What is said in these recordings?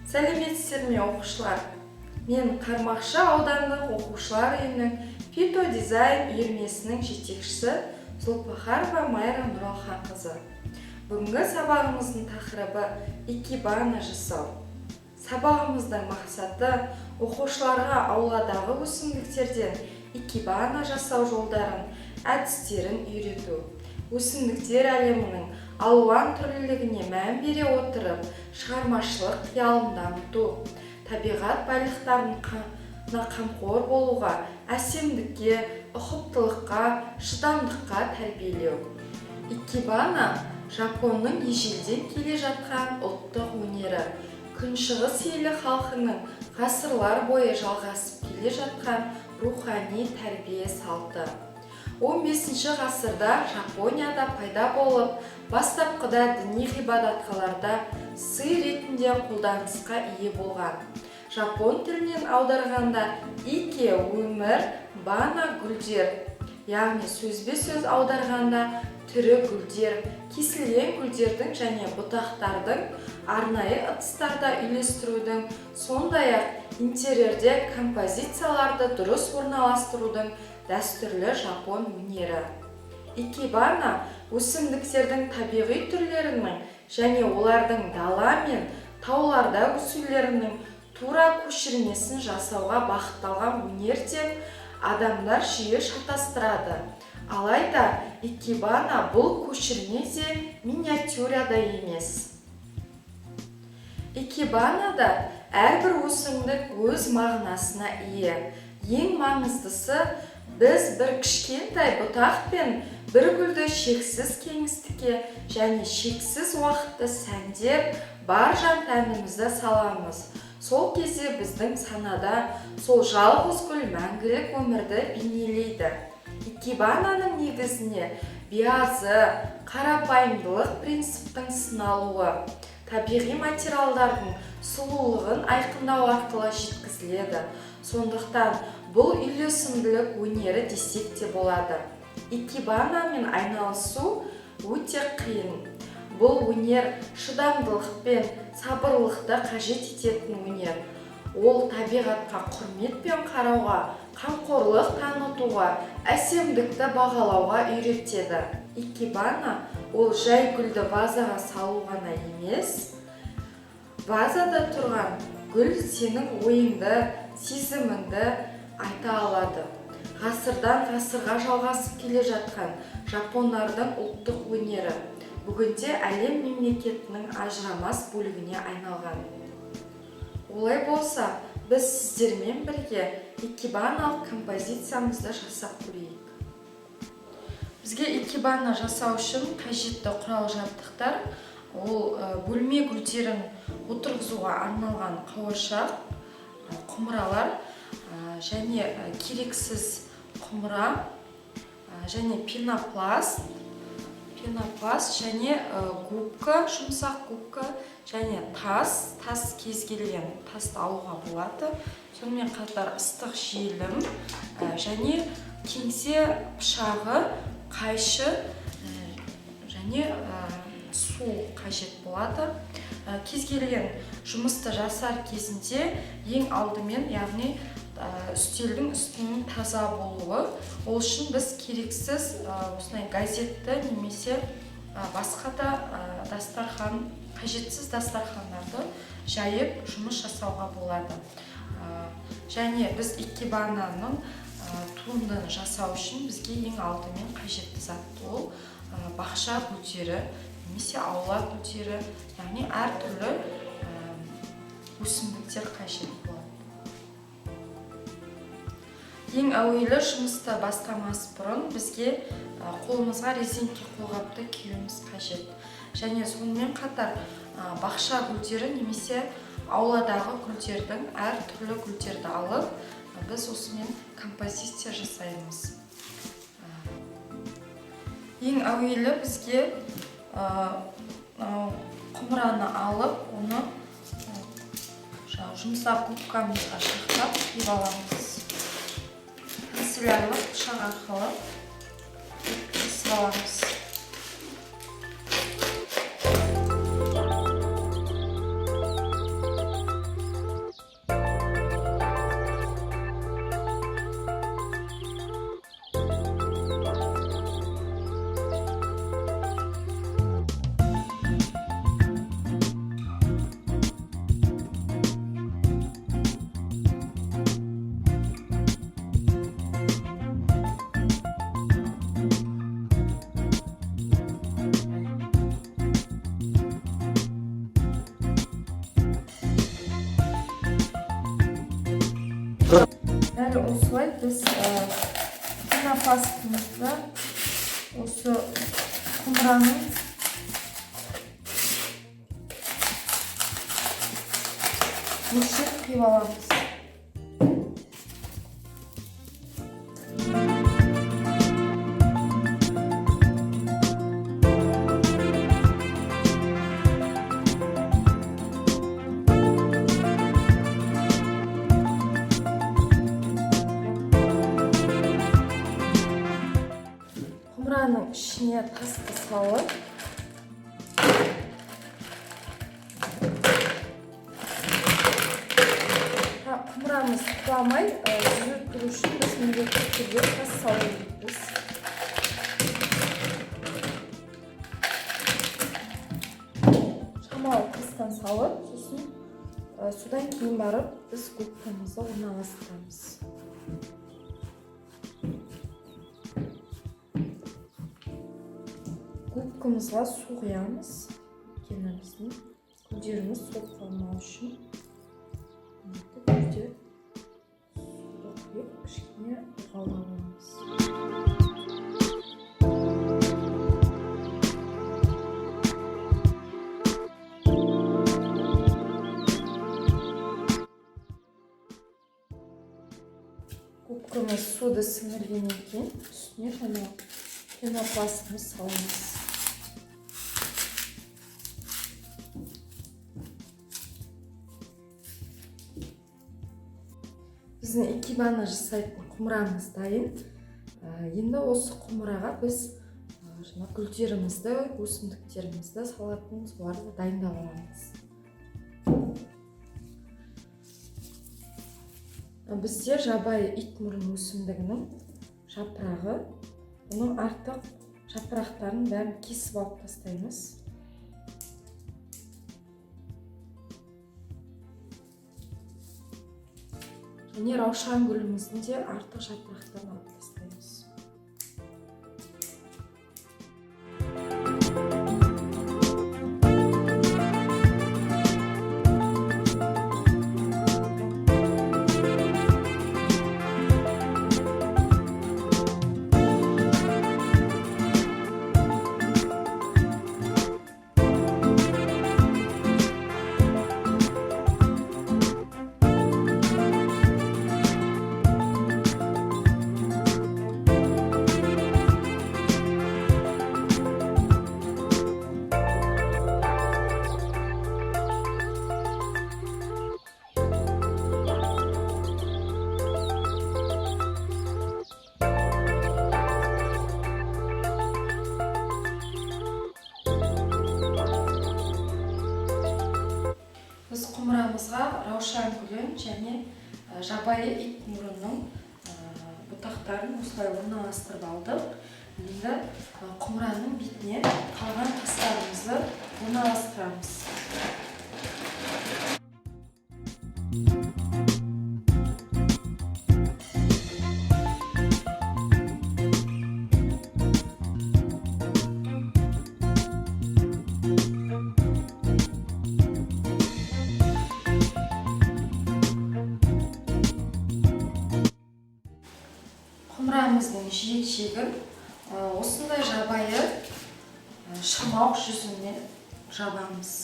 Сәлеметсіздер ме, оқушылар? Мен Қармақшы аудандық оқушылар үйінің фитодизайн үйірмесінің жетекшісі Зұлпахарова Майра Нұралханқызы. Бүгінгі сабағымыздың тақырыбы икебана жасау. Сабағымыздың мақсаты оқушыларға ауладағы өсімдіктерден икебана жасау жолдарын, әдістерін үйрету. Өсімдіктер әлемінің алуан түрлілігіне мән бере отырып, шығармашылық қиялын дамыту, табиғат байлықтарына қамқор болуға, әсемдікке, ұқыптылыққа, шыдамдыққа тәрбиелеу. Икебана жапонның ежелден келе жатқан ұлттық өнері. Күншығыс елі халқының ғасырлар бойы жалғасып келе жатқан рухани тәрбие салты. 15 ғасырда Жапонияда пайда болып, бастапқыда діни ғибадатханаларда сый ретінде қолданысқа ие болған. Жапон тілінен аударғанда ике өмір, бана гүлдер, яғни сөзбе-сөз аударғанда тірі гүлдер, кесілген гүлдердің және бұтақтардың арнайы ыдыстарда үйлестірудің, сондай-ақ интерьерде композицияларды дұрыс орналастырудың дәстүрлі жапон өнері. Икебана өсімдіктердің табиғи түрлерінің және олардың дала мен тауларда өсулерінің тура көшірмесін жасауға бағытталған өнер деп адамдар жиі шатастырады. Алайда икебана бұл көшірме де, миниатюра да емес. Икебанада әрбір өсімдік өз мағынасына ие. Ең маңыздысы, біз бір кішкентай бұтақ пен бір гүлді шексіз кеңістікке және шексіз уақытты сәндеп, бар жан тәнімізді саламыз. Сол кезде біздің санада сол жалғыз гүл мәңгілік өмірді бейнелейді. Икебананың негізіне биязы, қарапайымдылық принциптің сыналуы, табиғи материалдардың сұлулығын айқындау арқылы жеткізіледі. Сондықтан бұл үйлесімділік өнері десек те болады. Икебанамен айналысу өте қиын. Бұл өнер шыдамдылық пен сабырлықты қажет ететін өнер. Ол табиғатқа құрметпен қарауға, қамқорлық танытуға, әсемдікті бағалауға үйретеді. Икебана ол жай гүлді вазаға салу ғана емес, вазада тұрған гүл сенің ойыңды, сезіміңді айта алады. Ғасырдан ғасырға жалғасып келе жатқан жапондардың ұлттық өнері бүгінде әлем мемлекетінің ажырамас бөлігіне айналған. Олай болса, біз сіздермен бірге икебаналық композициямызды жасап көрейік. Бізге икебана жасау үшін қажетті құрал-жабдықтар ол бөлме гүлдерін отырғызуға арналған қауашақ, құмыралар, және керексіз құмыра, және пенопласт және губка, жұмсақ губка және тас, тас кез келген тасты алуға болады. Сонымен қатар ыстық желім, және кеңсе пышағы, қайшы, және су қажет болады. Кез келген жұмысты жасар кезінде ең алдымен, яғни үстелдің үстінің таза болуы. Ол үшін біз керексіз осындай газетті немесе басқа да дастархан, қажетсіз дастархандарды жайып жұмыс жасауға болады. Және біз икебананың туындыны жасау үшін бізге ең алдымен қажетті зат ол бақша гүлдері немесе аула гүлдері, яғни әртүрлі өсімдіктер қажет болады. Ең әуелі жұмысты бастамас бұрын бізге қолымызға резеңке қолғапты киюіміз қажет. Және сонымен қатар бақша гүлдері немесе ауладағы гүлдердің әртүрлі гүлдерді алып, біз осымен композиция жасаймыз. Ең әуелі бізге құмыраны алып, оны жұмсақ губкамызға шақтап киіп аламыз. Канцелярлық пышақ арқылы кесіп аламыз. Дәл осылай біз пенопластымызды осы құмыраның өлшеп қиып аламыз. Құмыраның ішіне тасты салып, құмырамыз құламай жүзіп тұру үшін біз міндетті түрде тас салу керекпіз. Шамалы тастан салып, сосын содан кейін барып біз губкамызды орналастырамыз. Губкамызға су құямыз, өйткені біздің гүлдеріміз солып қалмау үшін міндетті түрде суды құйып, кішкене ылғалдап аламыз. Губкамыз суды сіңіргеннен кейін үстіне жаңағы пенопластымыз саламыз. Біздің икебана жасайтын құмырамыз дайын. Енді осы құмыраға біз жаңа гүлдерімізді, өсімдіктерімізді салатын соларды дайындап аламыз. Бізде жабайы ит мұрын өсімдігінің жапырағы, бұның артық жапырақтарын бәрін кесіп алып тастаймыз. Және раушан гүліміздің де артық жапырақтарын алып тастаймыз. Біз құмырамызға раушан гүлін және жабайы ит мұрынның бұтақтарын осылай орналастырып алдық. Енді құмыраның бетіне қалған тастарымызды орналастырамыз. Құмырамыздың жиек-жиегін осындай жабайы шырмауық жүзіне жабамыз.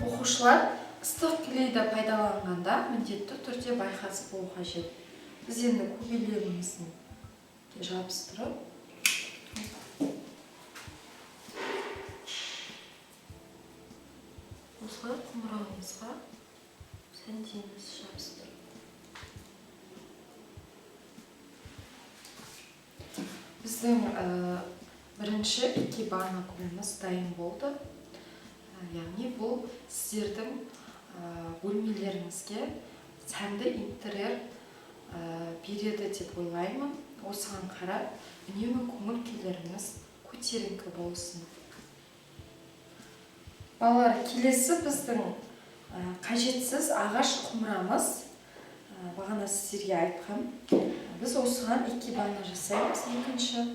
Оқушылар, ыстық клейді пайдаланғанда міндетті түрде байқас болу қажет. Біз енді көбелегімізді жабыстырып, осылай құмырағымызға сәндейміз жабыстырып. Біздің бірінші икебана гүліміз дайын болды. Яғни бұл сіздердің бөлмелеріңізге сәнді интерьер береді деп ойлаймын. Осыған қарап, үнемі көңіл күйлеріңіз көтеріңкі болсын. Балалар, келесі біздің қажетсіз ағаш құмырамыз. Бағана сіздерге айтқам. Біз осыған икебана жасаймыз екінші.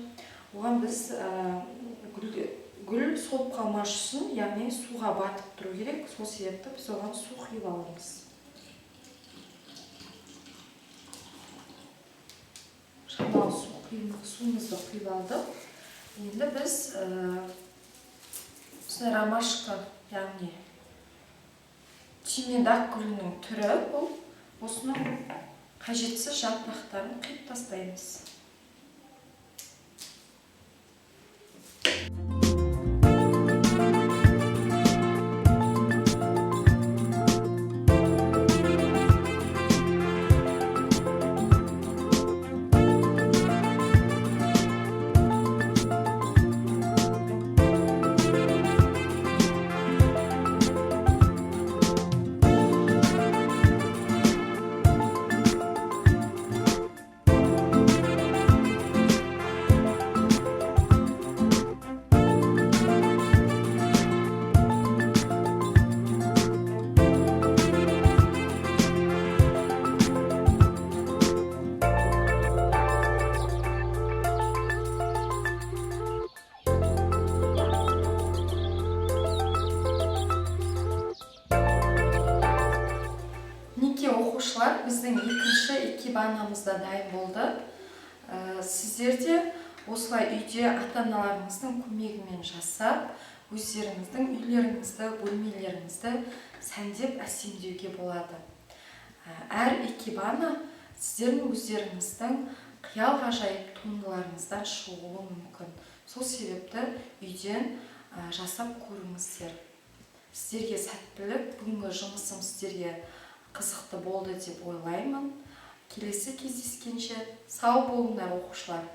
Оған біз гүл солып қалмас үшін, яғни суға батып тұру керек. Сол себепті біз оған су құйып аламыз. Шамалы суымызды құйып алдық. Енді біз осындай ромашка, яғни түймедақ гүлінің түрі бұл. Осының қажетсіз жапырақтарын қиып тастаймыз. Оқушылар, біздің екінші икебанамыз да дайын болды. Сіздер де осылай үйде ата-аналарыңыздың көмегімен жасап, өздеріңіздің үйлеріңізді, бөлмелеріңізді сәндеп әсемдеуге болады. Әр икебана сіздердің өздеріңіздің қиял ғажайып туындыларыңыздан шығуы мүмкін. Сол себепті үйден жасап көріңіздер. Сіздерге сәттілік, бүгінгі жұмысым сіздерге қызықты болды деп ойлаймын. Келесі кездескенше сау болыңдар, оқушылар.